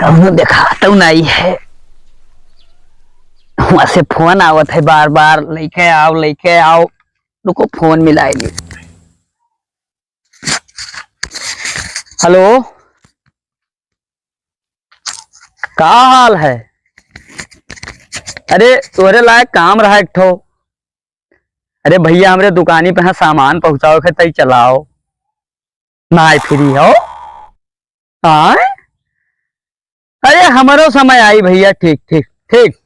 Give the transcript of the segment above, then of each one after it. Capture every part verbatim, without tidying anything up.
कौनो देखातौ नाई है। हुआँ से फोन आवत है बार बार, "लइके आओ, लइके आओ।" रुको, फोन मिलाए ली। हेलो, का हाल है? अरे, तोहरे लायक काम रहा एक ठो। अरे भइया, हमरे दुकानी पे यहाँ सामान पहुँचाओ के, तई चलाओ। नाई फ्री हो? हाँ? अरे, हमरो समय आई भइया। ठीक, ठीक, ठीक।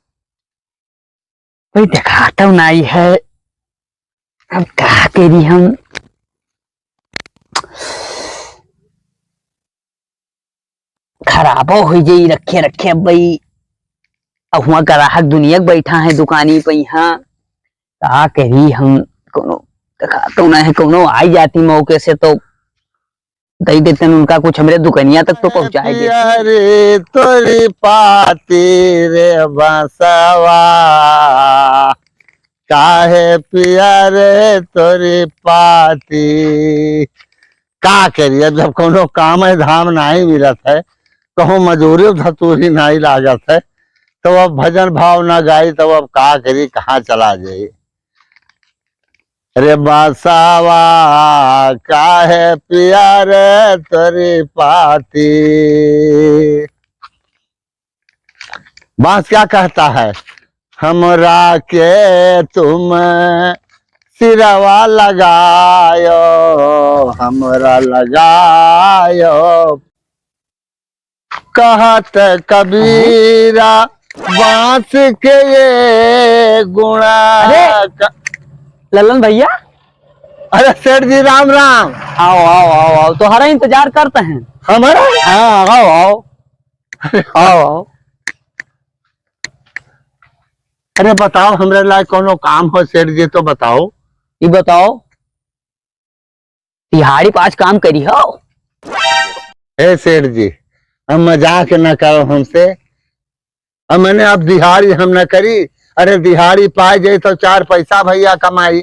कोई देखातौ नाई है। अब का करी हम? खराबो होइ जाई रखे रखे अब भाई। अब हुआँ ग्राहक दुनिया के बैठा है दुकानी पे यहाँ। का करी हम? कौनो देखातौ नाई है, कौनो आई जाती मौके से तो दे देते हैं उनका कुछ, हमरे दुकनिया तक तो पहुँचाए देते। पिया रे तोरी पाती रे बसवा, काहे पिया रे तोरी पाती। का करी, अब जब कौनो काम है धाम नाई मिलत है, कहूँ मजूरी धतूरी नाई लागत है, तो अब भजन भाव ना गाई, तब अब का करी, कहाँ चला जाई। रे बांसवा काहे पिया रे तोरी पाती। बांस क्या कहता है? हमरा के तुम सिरवा लगायो, हमरा लगायो। कहत कबीरा बांस के ये गुणा। अरे, क- ललन भइया। अरे सेठ जी, राम राम। आओ, आओ, आओ, आओ, तोहरा इंतजार करते हैं। हमारा? हाँ, आओ, आओ। आओ, आओ। अरे बताओ, हमरे लायक कौनो काम हो सेठ जी तो बताओ। ई बताओ, दिहाड़ी पाँच काम करी हो? हे सेठ जी, हम मजाक न करो हमसे। अब मैंने अब दिहाड़ी हम न करी। अरे दिहाड़ी पाए जाए तो चार पैसा भइया कमाई,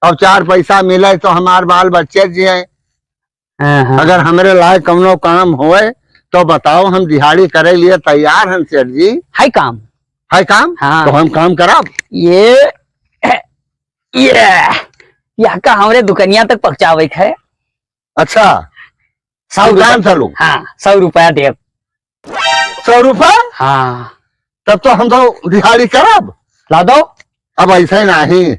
अब चार पैसा मिले तो हमार बाल बच्चे जिए। हाँ, हाँ। अगर हमरे लायक कौनो काम होए तो बताओ, हम दिहाड़ी करे लिए तैयार हैं सेठ जी। है काम? है काम? हाँ। तो हम काम करब। ये, ये, यह का हमरे दुकनिया तक पहुँचावे के है। अच्छा, सौ दुकान रुपया। चालू? हाँ, सौ रुपया देब। सौ रुपया? हाँ। तब तो हम तो दिहाड़ी करब। ला दो। अब ऐसे नहीं,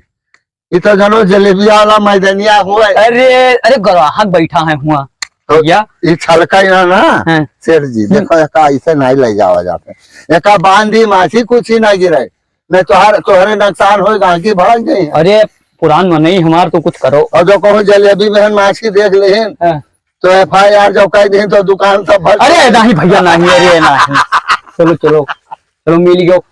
ई तो जानो जलेबिया वाला मैदानिया हुआ है। अरे, अरे, ग्राहक बैठा है हुआ। तो भइया। ई छलका ही ना, ना, हाँ। सेठ जी, हम्म। देखो, एका ऐसे नहीं ले जावा जाते। एका बांधी मासी कुछ ही ना गिरे। नहीं तोहर, तोहरे नुकसान होए, गांधी भड़क जाए। अरे, पुरान मनई हमार तो कुछ करो। और जो कहूँ जलेबी बहन मासी देख लेहिन, हाँ। तो एफ आई आर जब कह देहिन तो दुकान सब भर अरे, नहीं भइया, नहीं, अरे, नहीं। चलो, चलो, चलो, मिल गयो।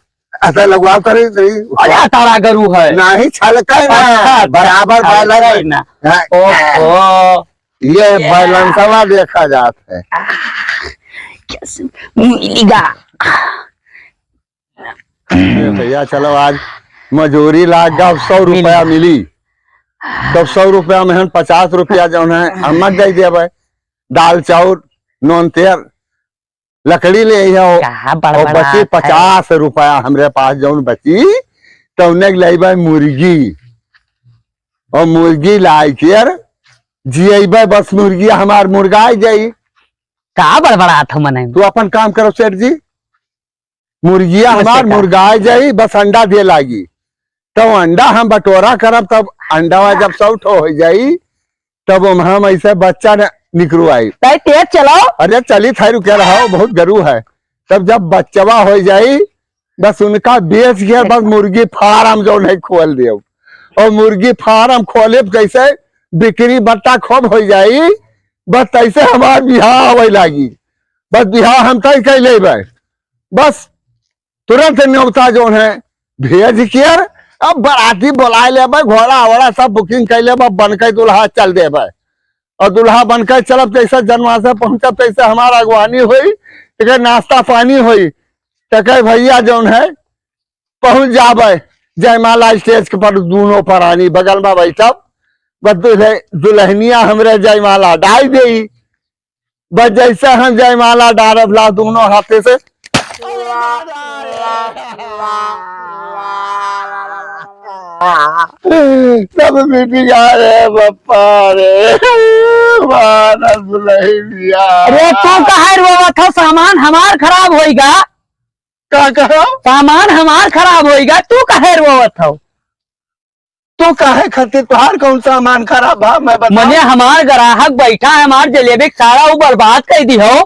ऐसा लगवा करे नहीं। अरे, तारा गरू है। नहीं, छलका है ना, अच्छा, अच्छा, बराबर छलका बालर है। है ना। हाँ। ओहो। ये ये बैलेंसवा देखा जात है। कैसे मिलेगा? ए भइया, चलो आज मजूरी लाग गया, अब सौ रुपया मिली। तब सौ रुपया में हम पचास रुपया जौन है, हम मत दे देबै। दाल, चाउर, नून, तेल, लकड़ी ले आओ। कहाँ और बड़बड़ात बची है? पचास रुपया हमरे पास जौन बची, तौने के लेबै मुर्गी। और मुर्गी लाइ के जियबै, बस मुर्गी हमार मुर्गाइ जाई। का बड़बड़ात हो मनई? तू अपन काम करो सेठ जी। मुर्गिया हमार मुर्गाइ जाई, बस अंडा दे लागी। तब अंडा हम बटोरा करब, तब अंडावा जब सौ ठो होइ जाई, तब हम, हम ऐसे बच्चा न निकरुआई। तै तेज चलाओ। अरे चली थाई रुके रहो, बहुत गरू है। तब जब बच्चवा होइ जाई, बस उनका बेच के बस मुर्गी फार्म जौन है खोल देब। और मुर्गी फार्म खोलेब जैसे बिक्री बट्टा खूब होइ जाई, बस तैसे हमार बियाह होए लागी। बस बियाह हम तय कर लेबै। बस तुरंत न्योता जौन है भेज के अब बराती बोलाए लेबै, घोड़ा वोड़ा सब booking कर लेबै, बनके दुल्हा चल देबै। और दुल्हा बनके चलब, जैसे जनमानस पहुँचब, तैसे हमार अगवानी होई, एक नाश्ता पानी होई। तो कहे भइया जौन है पहुँच जाबै, जयमाला stage के पर दूनों परानी बगल में बैठब, बस दुल्हे-, दुल्हनिया हमरे जयमाला डाल देई। बस जैसे हम जयमाला डारब ला दोनों हाथे से, सब मिट गया रे बप्पा रे। मारा दुल्हनिया। अरे तू काहे रोवत हो? सामान हमार खराब होइगा। का कहो? सामान हमार खराब होइगा, तू काहे रोवत हो? तू काहे खातिर, तोहार कौन सामान खराब बा, मैं बताओ। मने हमार ग्राहक बैठा है, हमार जलेबी के सारा उ बर्बाद कर दी हो,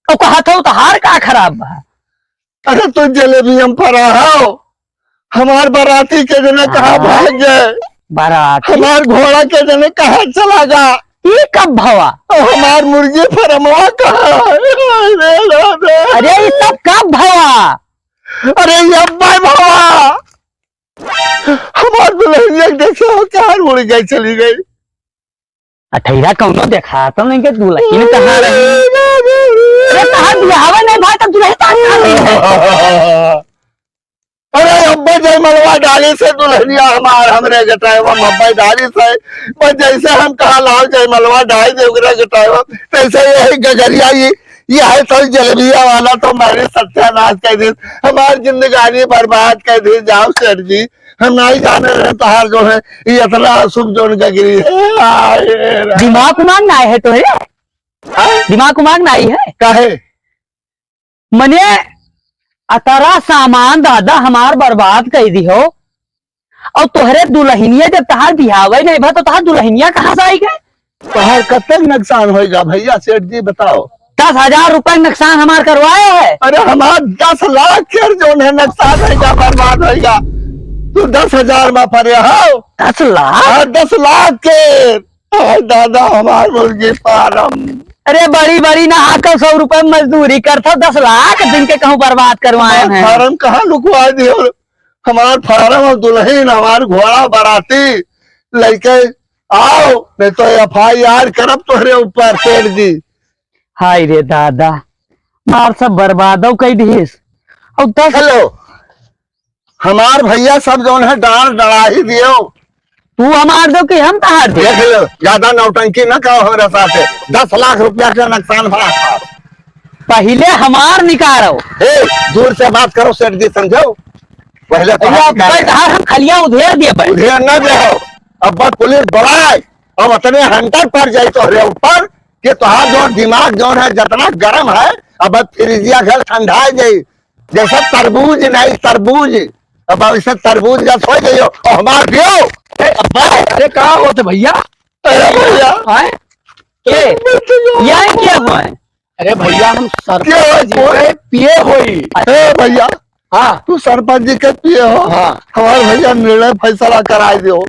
तो कहत हो तोहार का खराब बा? अरे तू जलेबी हम फरा हो, हमार बाराती के जने कहाँ हाँ। भाग गए, बाराती? हमार घोड़ा के जने कहाँ चला गा? ई कब भवा? और हमार मुर्गी फरमवा कहाँ है? अरे राधा। अरे ई सब कब भवा? अरे ये अब्बा भवा। हमार दुल्हनिया के देखे हो, कहाँ उड़ गई, चली गई। अठैरा कौनो देखात नहीं के दुल्हन कहाँ रही? अरे कहाँ बियाहवा नहीं भाई, तो दुल्हन कहाँ, कहाँ रही है? अरे अब्बे जयमलवा डाली से दुल्हनिया हमार, हमरे गटायवा में अब्बे डाली से। बस जैसे हम कहा लाओ जयमलवा डाल दे ओकरे गटायवा, तैसे यही गगरिया ये ये है तो जलेबिया वाला तो मारे सत्यानाश कर दे, हमार जिंदगानी बर्बाद कर दे। जाओ सेठ जी, हम नहीं जाने रहे तोहार जो है ये इतना अशुभ जोन गगरी है। आए रे। दिमाग उमाग ना है तोहरे? हाँ? दिमाग उमाग ना है? काहे? मने अतरा सामान दादा हमार बर्बाद कर दी हो। और तोहरे दुल्हनिया जब तहार बिहावे नहीं भा, तो तहार दुल्हनिया कहाँ से आई गए? तोहार कतक नुकसान होइगा भैया, सेठ जी बताओ। दस हजार रुपए नुकसान हमार करवाए है। अरे हमार दस लाख के जोन है नुकसान होइगा, बर्बाद होइगा। तू दस हजार में परे हो। दस लाख? हाँ, दस लाख के। अरे दादा, हमार मुर्गी फार्म। अरे बड़ी बड़ी ना आकर सौ रुपए मजदूरी करता, दस लाख दिन के कहूँ बर्बाद करवाए हमार हैं। फार्म कहाँ लुकवा दियो? हमार फार्म और दुल्हन, हमार घोड़ा बाराती लेके आओ, नहीं तो एफ आई आर करब तोहरे ऊपर, सेठ जी। हाय रे दादा, मार सब बर्बादो कई दिहिस। और दस हेलो, हमार भैया सब जौन है डांड डड़ा ही दियो। तू हमार दो कि हम तहार दो? देख लो, ज्यादा नौटंकी न करो हमरा साथे। दस लाख रुपया का नुकसान भा। पहिले हमार निकारो। ए, दूर से बात करो सेठ जी, समझो। पहिले तो भैया, हाथ निकाल। भाई, तहार हम खलिया उधेर दिए भाई। उधेर न दे हो। अब बस पुलिस बुलाए, अब इतने हंटर पड़ जाए तोहरे ऊपर कि तोहार जो दिमाग जौन है जितना गरम है, अब फ्रिजिया घर ठंडा जाए। जैसे तरबूज नहीं, तरबूज। अब ऐसे तरबूज का सोच लियो, और हमार दियो। ए, अब्बा, अरे का होत भैया? अरे भैया। आए? के? मत दो। ये क्या हुआ है? अरे भैया, हम क्या सरपंच जी हुआ? के पिए होई। ए भैया, हाँ। तू सरपंच जी के पिए हो? हाँ। हमार भैया निर्णय फैसला कराए दियो।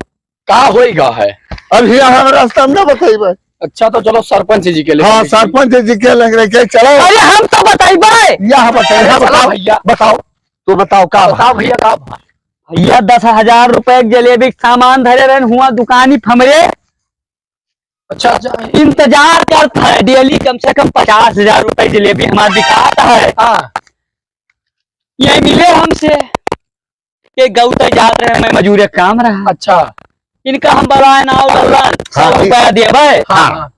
का होई गा है? अब हिया हम रास्ता में ना बताइबे। अच्छा, तो चलो सरपंच जी के लेके हाँ, चलिए। सरपंच जी के लेके चलो। अरे हम तो बताइबे। या बताइए, अरे हाँ, चलो बताओ, भैया। बताओ, तू बताओ का बताओ भा? भैया, का भा? भैया, दस हजार रुपए के जलेबी के सामान धरे रहन हुआ दुकानी फमरे। अच्छा, अच्छा। इंतजार करता है डेली कम से कम पचास हजार रुपए जलेबी हमार बिकात है। हाँ। ये मिले हमसे, ये गऊ तक जात रहे, मैं मजूरे काम रहा। अच्छा। इनका हम बलाए ना, बलाए, हाँ, सौ रुपया देबे। हाँ।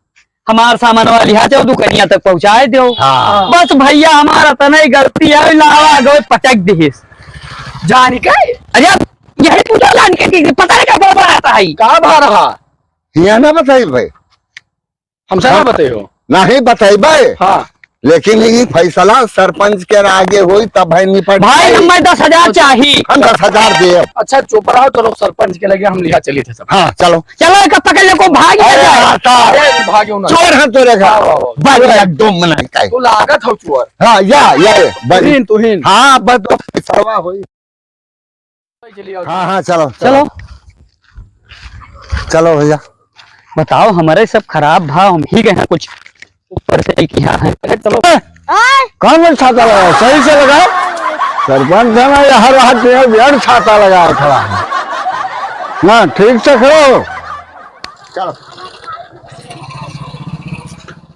हमार सामान वाली हाथ जाओ, दुकनिया तक पहुँचाए दो। हाँ। बस भैया, हमारा तनई गलती है, लावा गए पटक दिहिस। जान के? अरे, यही पूछो जान के कि पता नहीं क्या बड़बड़ाता है। का भा रहा? हिया ना बताई भाई। हमसे ना हाँ। बताई हो। नहीं बताई भाई। हाँ। लेकिन ये फैसला सरपंच के आगे होई तब भाई निपट भाई, जाई। हमें दस हजार चाही। हम दस हजार देब। अच्छा, चुप रहो, चलो सरपंच के लगे हम लिहा चली थे सब। हाँ, चलो। चलो, एक पकड़ ले, को भाग ना अरे, जाए। आता। अरे, भाग्यो ना। चोर हम तोरे घर। हाँ, हाँ, हाँ। भाग अरे, एकदम मना काई। तू लागत हो चोर। हाँ, या, या, या, बड़ी। तुहिन, तुहिन। हाँ, बस तो फैसला होई। चलिए, आओ। हाँ, हाँ, चलो, चलो। चलो। चलो भैया। बताओ, हमारे सब खराब भाव, हम ही गए हैं कुछ ऊपर से ही किया है। अरे चलो। आय। कौन छाता लगाओ? सही से लगाओ। सरपंच है ना, यहाँ रहा, तेरा बेड छाता लगाया खड़ा है। ना, ठीक से खड़ा हो। चलो।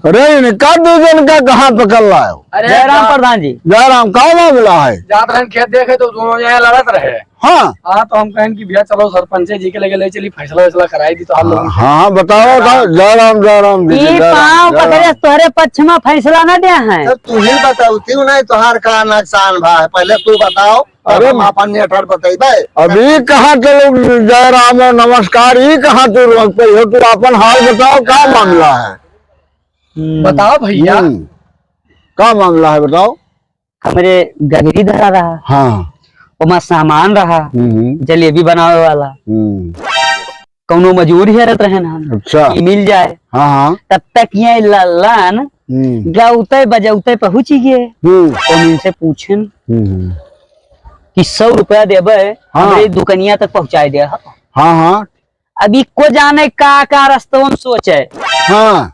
अरे, इनका दू जन का कहाँ पकड़ लायो? अरे, जयराम जा- प्रधान जी। जयराम, का मामला है? जात रहन खेत देखे तो दोनों जने लड़त रहे। हाँ। हाँ, तो हम कहन कि भैया चलो सरपंच जी के लगे ले चली, फैसला वैसला कराई दी तो हम लोग। हाँ, हाँ, बताओ, बताओ। जयराम, जयराम जी, ई जयराम, पाँव जयराम। पकड़े तोहरे पक्ष में फैसला ना दे हैं। तब तू ही बताओ, तू नहीं, तोहार का नुकसान भा है, पहले तू बताओ। अरे, हम आपन नेटर बतइबे। अभी कहाँ चलो जयराम और नमस्कार, ई कहाँ तू रोक पे हो? तू आपन हाल बताओ, का मामला है? हम्म। बताओ भैया। हम्म। का मामला है, बताओ। हमरे गगरी धरा रहा। हाँ। ओमा सामान रहा, हम्म। जलेबी बनावे वाला। हम्म। कौनो मजूर हेरत रहन हम अच्छा। कि मिल जाए। हाँ, हाँ। तब तक ये लल्लन हम्म। गाउते बजौते पहुँची गए। हम्म। ओमिन से पूछन हम्म। कि सौ रुपया देबे, हाँ। हमरे दुकनिया तक पहुँचाए दे। हाँ, हाँ। अभी को जाने का, का रस्तवन सोचे। हाँ।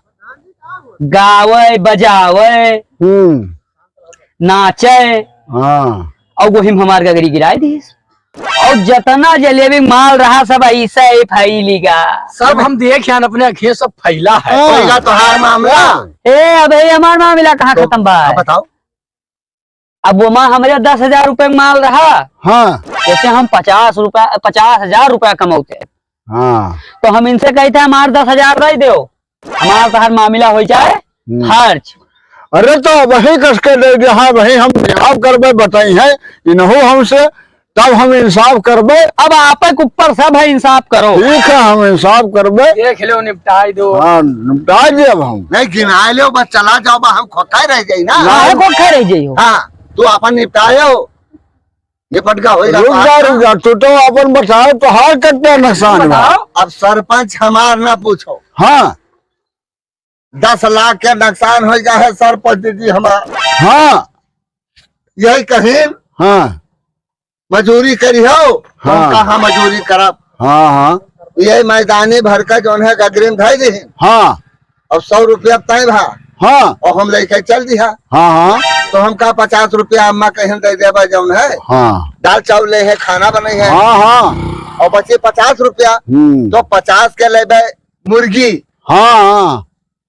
गावे, बजावे, हम्म। नाचे। हाँ। और वही में हमार गगरी गिराए दीस। और जतना जलेबी माल रहा, सब ऐसे ही फैली गा। सब हम देख यान अपने आँखें, सब फैला है। हाँ। फैला तोहार मामला। ए, अब ये हमार मामला कहाँ तो खत्म बा? अब बताओ। अब वो माँ हमरे दस हजार रुपये माल रहा। हाँ। जैसे हम पचास रुपया, पचास हजार रुपया कमाते। हाँ। तो हम इनसे कहते, "हमार दस हजार दे दो, हमार तोहार मामला हो जाए हम्म। खर्च।" अरे तो वही कस के दे दे, हाँ, वही हम जवाब करबे, बताई है, इनहू हमसे तब हम इंसाफ करबे। अब आपे के ऊपर सब है, इंसाफ करो। ठीक है, हम इंसाफ करबे। देख लो, निपटाई दो। हाँ, निपटाई दे अब हम। नहीं, गिनाए लो, बस चला जाओ, बा हम खोखा रह जाई ना। काहे खोखा रह जाई हो? हाँ, तू अपन निपटाए हो, निपट का होई रुक जा, रुक जा, तू तो अपन बताओ, तोहार कितना नुकसान बा? बताओ। अब सरपंच हमार ना पूछो। हाँ। दस लाख के नुकसान हो जा है सरपंच जी हमार। हाँ। यही कहीं हाँ। मजूरी करी हो, हाँ। हम कहाँ मजूरी करब? हाँ, हाँ। ये मैदानी भर का जौन है गगरी में धई दीहिन। हाँ। और सौ रुपया तय भा। हाँ। और हम लेके चल दिहा। हाँ, हाँ। तो हम का पचास रुपया अम्मा कहीं दे देबा जौन है। हाँ। दाल चाउर ले है, खाना बने है। हाँ, हाँ। और बचे पचास रुपया, हम्म। तो पचास के लेबे मुर्गी। हाँ, हाँ।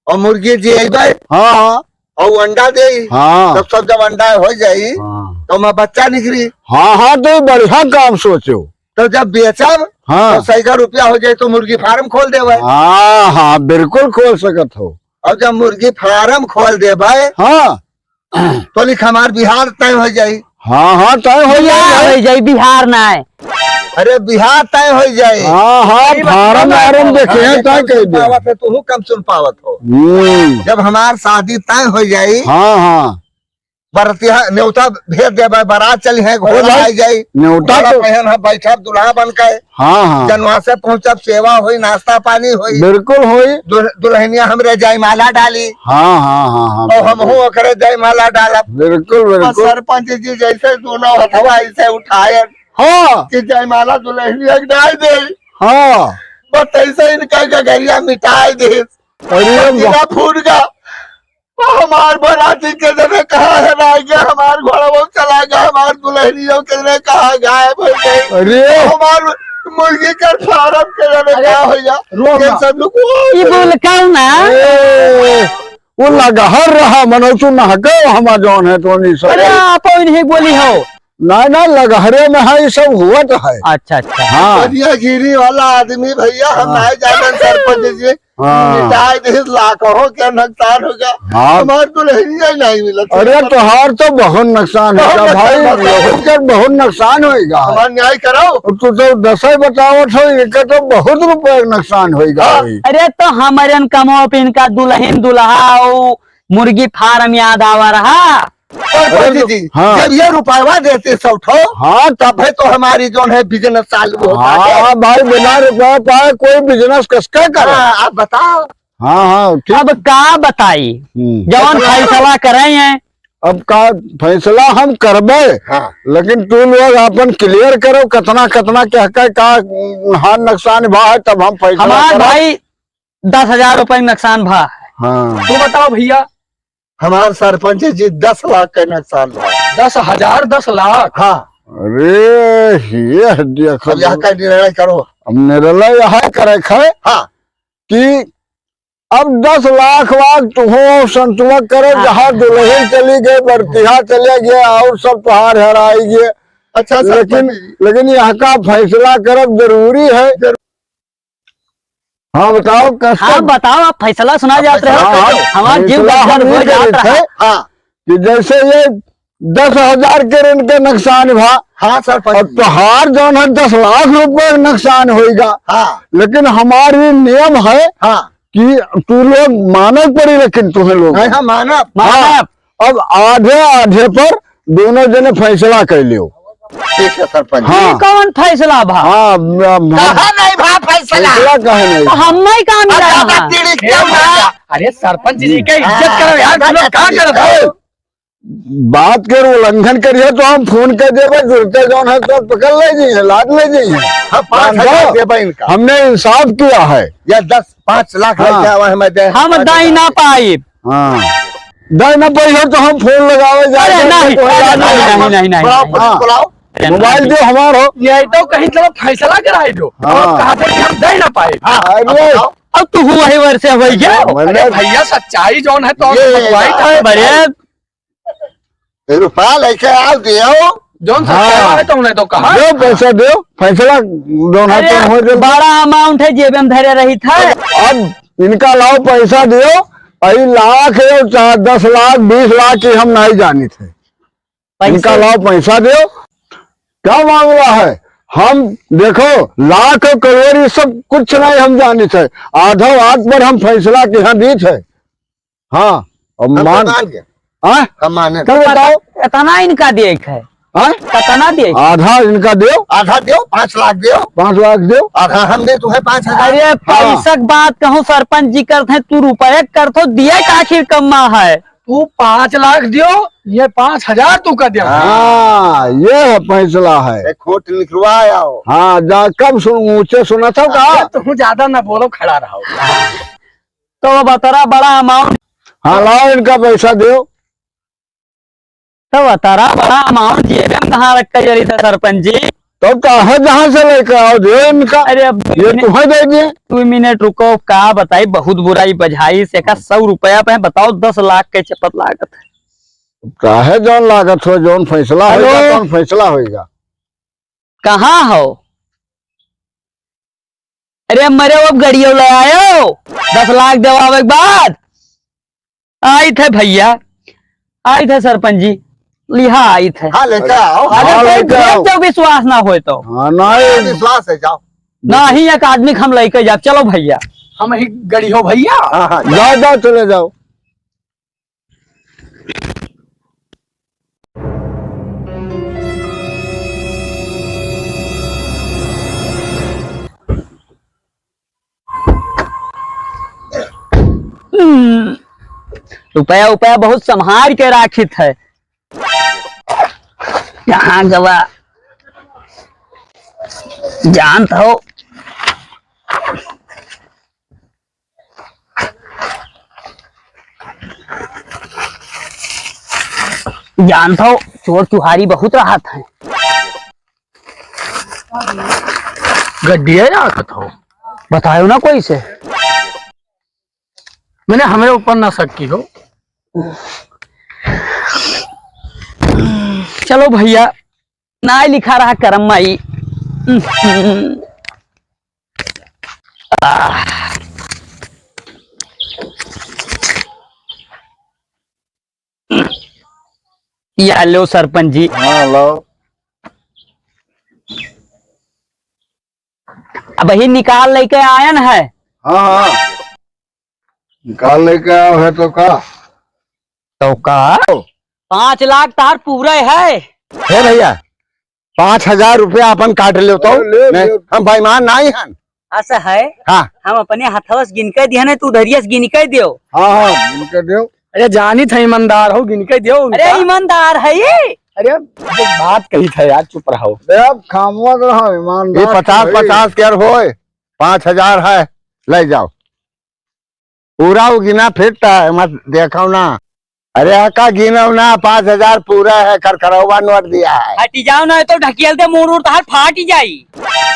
और मुर्गी जी अइबे। हाँ, हाँ। और अंडा देई। हाँ। तब सब जब अंडा हो जाई, हाँ। तो मैं बच्चा निकली। हाँ, हाँ, तो बढ़िया काम सोचो। तो जब बेचब, हाँ। तो सैकड़ों रुपया हो जाई, तो मुर्गी फार्म खोल देबे। हाँ, हाँ, बिल्कुल खोल सकत हो। और जब मुर्गी फार्म खोल देबे, हाँ। तो लिख हमार बिहार तय हो जाई। हाँ, हाँ, तय हो बिहार जाई। हो जाई, बिहार ना है। अरे, बिहार तय हो जाई। हाँ, हाँ, सही बात, फार्म वार्म देखे हैं, तय कह दे। पावत है, तू कम सुन पावत हो। हम्म। जब हमार शादी तय हो जाई, हाँ, हाँ। बरतिया न्योता भेज देबे, बारात चली है, अरे घोड़ा भाई, आ जाई, न्योता घोड़ा तो पहन है, बैठब दुल्हा बन के। हाँ, हाँ। जनवासे पहुँचब, सेवा होई, नाश्ता पानी होई। बिल्कुल होई। दुल-, दुल्हनिया हमरे जयमाला डाली। हाँ, हाँ, हाँ, हाँ, और बिल्कुल। हमहू ओकरे जयमाला डालब। बिल्कुल, बस बिल्कुल। सरपंच जी जैसे दोनों हथवा ऐसे उठाए हाँ। कि जयमाला दुल्हनिया के डाल दे। हाँ। बस ऐसे इनका गगरिया मिटाए दे। अरे बस वाह। जिला फूट गया। हमार बराती के जने कहाँ हेराय गया, हमार घोड़वा चला गया, हमार दुल्हनिया के जने कहाँ गायब हो गई। अरे। हमार मुर्गी के फार्म के जने अरे, का हो गया। रो ये ना। सब लोग, ये बोल कर ना। ए, वो लगहर रहा, मनोचू नहके हमार जौन है तो नहीं सब। अरे, आप नहीं बोली हो। ना, ना, लगहरे में है, ये सब हुआ तो है। अच्छा, अच्छा। हाँ। बढ़िया गिरी वाला आदमी भैया, हम हाँ। नहीं जाने सरपंच जी। हाँ। मिटाए दे, लाखों के नुकसान होगा। हाँ। हमार दुल्हनिया नहीं मिलत। अरे, तोहार तो बहुत नुकसान बहुत होगा नुकसान भाई, होगा। बहुत, बहुत नुकसान होगा। हमार न्याय कराओ। और तू तो दसई बतावत हो, इनके तो बहुत रुपए नुकसान होगा हाँ। भाई। अरे, तो हमारे कमो पे इनका दुल्हन दुल्हा और मुर्गी फार्म याद आवा रहा। सरपंच जी, हाँ। जब ये रुपयवा देते सौ ठो, हाँ। तब है तो हमारी जौन है business चालू होता हाँ, है। हाँ भाई, बिना रुपया पाए कोई business कसके करे? हाँ, आप बताओ। हाँ, हाँ, ठीक। अब का बताई, हम्म। जौन कितना फैसला करे हैं। अब का फैसला हम करबे, हाँ। लेकिन तू लोग अपन clear करो, कितना, कितना, क्या, क्या, का हानि नुकसान भा है, तब हम फैसला हमार करब। भाई, दस हजार रुपए नुकसान भा है। हाँ। तू बताओ भैया। हमार सरपंच जी दस लाख के नुकसान भा। दस हजार, दस लाख? हाँ। अरे, ये देखो। अब यहाँ का निर्णय करो। अब निर्णय यह करे है हाँ। कि अब दस लाख वाख तुहो संतुआ करे, हाँ। जहाँ दुलहिन चली गए, बरतिहा चले गए और सब तोहार हराई गए। अच्छा, लेकिन, सरपंच जी। लेकिन यहाँ का फैसला करब जरूरी है। जरूर। हाँ, बताओ, कैसे? हाँ, बताओ, आप फैसला सुना जात रहे हो। हाँ, हाँ, हमार जीव फैसला गदगद हम हो ये जात कहते रहा। हैं हाँ। कि जैसे ये दस हजार के ऋण के नुकसान भा, हाँ, सरपंच और जी। तोहार जौन है, दस लाख रुपए के नुकसान होइगा। हाँ। लेकिन हमार भी नियम है हाँ। कि तू लोग मानव पड़ी, लेकिन तुम्हें लोग नहीं, हाँ, मानव। हाँ। मानव। अब आधे आधे पर दोनों जने फैसला कर लियो। ठीक है सरपंच। हाँ। ये कौन फैसला भा? हाँ, म-, म-, कहा नहीं भा फैसला? फैसला कहा नहीं? तो हम नहीं काम अब करना ज्यादा है। तिड़क क्यों भा? अरे सरपंच जी के इज्जत करो यार, तुम लोग कहाँ करत हो? बात के उल्लंघन करिए तो हम फोन कर देबे, जुड़ते जौन है तो पकड़ ले जाइए, लाद ले जाइए। हम पाँच हजार देबे इनका। हमने इंसाफ किया है। या दस, पाँच लाख हाँ। लेके आवा है, मैं दे हम दे ना पाइब। हाँ। दे ना पाइब तो हम फोन लगावे जाए, अरे नहीं, तो अरे लाद ले नहीं, जाइए। नहीं, नहीं, नहीं, बुलाओ, नहीं। बुलाओ। अरे मोबाइल नहीं। दो हमार हो। ये तो कहीं चलो फैसला कराई दो। हाँ। और कहा थे कि हम दे ना पाइब। हाँ, अरे। अब बताओ। अब तू हुआ ही वर्ष हो गया। मैंने अरे भैया सच्चाई जौन है तो ये बतवाई था। अरे। रुपया लेके आओ, दियो। जौन सा हाँ। है तो उन्हें तो कहा। दो पैसा दो, फैसला जौन है अरे, तो हो जाए। बड़ा amount है, जेब में धरे रही था। अब इनका लाओ पैसा दियो, अई लाख है, चाहे दस लाख, बीस लाख की हम नहीं जानी थे। पैसे इनका लाओ पैसा दियो। क्या मामला है? हम देखो, लाख और करोड़ ये सब कुछ नहीं हम जानी थे। आधो आध पर हम फैसला के यहाँ दी थे। हाँ, अब हम तो मान मान गए। हाँ? हम माने। तो बताओ। इतना इनका दिए के है? हाँ? कितना दिए? आधा इनका दो। आधा दो, पाँच लाख दो। पाँच लाख दो। आधा हम दे, तुम्हें पाँच हजार। अरे, हाँ। पैसा के बात कहूँ, सरपंच जी करत हैं, तू रुपये करत हो, दिए का आखिर कम्मा है? तू पाँच लाख दियो, ये पाँच हजार तू का दियो। हाँ, ये है फैसला है। एक खोट निकलवा आओ। हाँ, जा, कब सुन, ऊंचे सुना था का? अरे, तू ज्यादा ना बोलो, खड़ा रहो। तो अब अतरा बड़ा amount। हाँ, लाओ इनका पैसा दो। तो अतरा बड़ा amount जेब में कहाँ रख के जरी था सरपंच जी? तो काहे जहाँ से लेके आओ, दो इनका। अरे अब ये तुम्हें दे दिए। दो मिनट रुको, का बताई, बहुत बुराई बझाई से का सौ रुपया पे बताओ, दस लाख के चपत लागत है। काहे जौन लागत हो, जौन फैसला हेलो। होइगा, तौन फैसला होइगा। कहाँ हो? अरे मरे, अब गड़ियो ले आयो, दस लाख देवावे के बाद। आई थे भैया, आई थे सरपंच जी, लिहा आई थे। हाँ, लेके आओ। अरे हाँ, कोई लेके आओ। देख, जब विश्वास ना होए तो। हाँ, नहीं। विश्वास है, जाओ। ना ही एक आदमी के हम लेके जाब, चलो भैया। हम ही गड़ियो भैया। हाँ, हाँ, जाओ, जाओ, चले जाओ। हम्म, रुपया उपया बहुत संभाल के राखित है। कहाँ गवा जानत हो? जानत हो, चोर चुहारी बहुत रहत हैं। गड्डिया राखत हो। बतायो ना कोई से। मैंने हमरे ऊपर ना शक की हो। चलो भैया, नाई लिखा रहा करम माई। या लो सरपंच जी। हाँ, लो। अबही निकाल लेके आयन है। हाँ, हाँ। निकाल लेके आओ है तो का? तो का? पाँच लाख तार पूरा है। हे भैया, पाँच हजार रुपया अपन काट लेव तो। अरे, ले, नहीं, ले। हम बेईमान नाहीं हन। ऐसा है? हाँ। हम अपने हथवा से गिन के दिहन है, तू उधरिया से गिन के दियो। हाँ, हाँ, गिन के दियो। अरे, जानी था ईमानदार हो, गिन के दियो उनका। अरे, ईमानदार है ये। अरे, जो बात कही था यार, चुप रहो। अरे, आप खामोश रहो, ईमानदार ये पचास, तो है। पचास के यार होए, पाँच हजार है, ले जाओ। पूरा वो गिना फिट है, मत देखो ना। अरे, का गिनव ना, पाँच हजार पूरा है, खरखरौवा नोट दिया है। हटी जाओ ना, तो ढकेल दे, मुड़ उड़ तहार फाट ही जाई।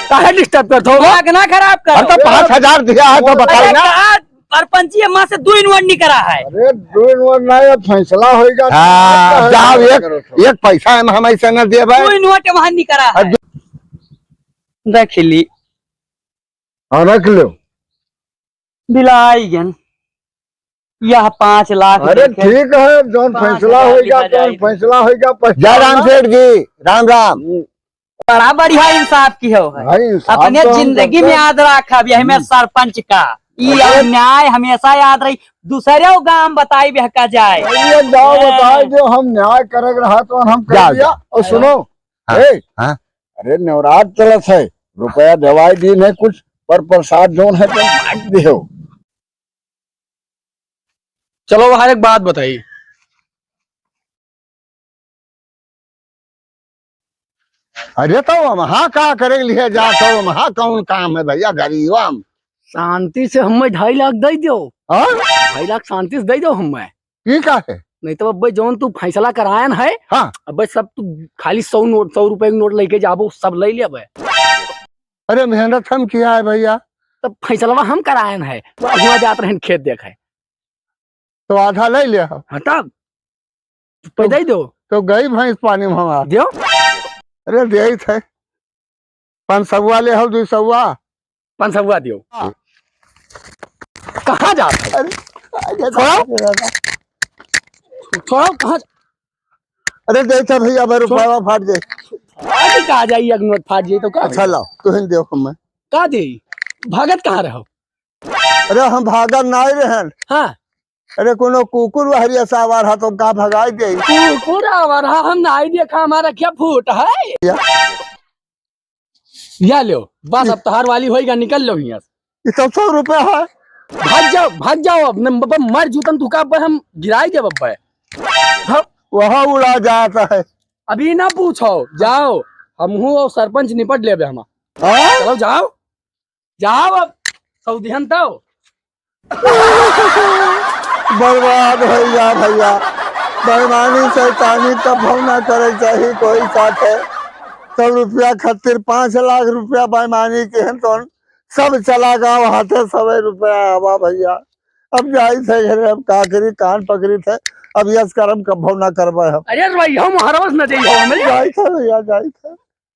काहे disturb करत हो? दिमाग ना खराब करो। हम तो पाँच हजार दिया है, तो बताओ अरे ना। का सरपंची माँ से दुई नोट निकरा है। अरे, दुई नोट ना, ये फैसला होइगा। हाँ, जाओ, एक, एक पैसा हम, हम ऐसे न देबे। दुई नोट वहाँ निकरा है। देख ली। हाँ, रख लो। बिलाई गन। यह पाँच लाख अरे, देखे। ठीक है, जौन पाँच फैसला हजार होइगा, लिखा जौन जाएगा। फैसला होइगा, पछतावा जय राम ना। सेठ जी, राम राम। हम्म। बड़ा बढ़िया इंसाफ किहो है। भाई, इंसाफ अपने तो हम जिंदगी में करते हैं। याद रखब, यही में हम्म। सरपंच का। ई अरे। अन्याय हमेशा याद रही। दूसरे गाँव बताई बहका जाए। ये गाँव हैं। बताए जो हम न्याय करे रहा तो हम कर जाओ, दिया। जाओ। और सुनो, हाँ, ए, हाँ। अरे नवरात चलत है, रुपया देवाई दीन है कुछ, पर प्रसाद जौन है तो बांट दियो। चलो, वहाँ एक बात बताई। अरे, तो वहाँ का करे के लिए जात हो? वहाँ कौन काम है भैया, गरीबम? शांति से हमें ढाई लाख दे दो। हाँ? ढाई लाख शांति से दे दो हमें। ई का है? नहीं तो अब्बे जौन तू फैसला करायन है, हाँ। अब्बे सब तू खाली सौ नोट, सौ रुपए के नोट लेके जाबो, सब ले लेबे। अरे मेहनत हम किया है भैया। तब फैसलवा हम करायन है, तो अगुआ जात रहन खेत देखे। तो आधा ले ले हम। हाँ तब। तो पैदा ही दो। तो गई भैंस पानी में हमार। दियो। अरे देइत है। पाँच सौवा ले हो, दुई सौवा। पाँच सौवा दियो। हाँ। कहाँ जात है? अरे, अरे, छोड़ो। अरे, अरे। छोड़ो, कहाँ? अरे, देइत है भैया, भाई छोड़। रुपया फाट जाए। अरे, कहाँ जाई, एक नोट फाट जाई तो का अच्छा, होई? लाओ, तुहिन दियो हमें। का दे? भागत कहाँ रहो? अरे, हम भागत नाई रहन। हाँ। अरे, कोनो कुकुर वहरिया से आवार हा तो का भगाई दे? कुकुर आवार हा, हम नाई देखा, हमारा क्या फूट है? या। या लो, बस अब तोहार वाली होइगा, निकल लो हियाँ से। ये सब सौ रुपया है। भाग जाओ, भाग जाओ, अब न, ब-, ब-, मर जूतन तू का, अब हम गिराई देब अब। हाँ, वहाँ उड़ा जाता है। अभी ना पूछो, जाओ, हमहू और सरपंच निपट लेबे हम। हाँ? चलो जाओ। जाओ अब, सऊदिहन तो। बर्बाद होइ जा भैया, बेईमानी शैतानी कभो ना करे चाही कोई साथे। सौ रुपया खातिर पाँच लाख रुपया बेईमानी के हैं तो सब चला गाँव हाथे सबै रुपया आवा भैया। अब जाइत है घरे, अब का करी, कान पकड़ी थे, अब यस करम कभो ना करबे हम। अरे भाई, हम हर रोज न जाइए, हम जाइत है भैया, जाइत है।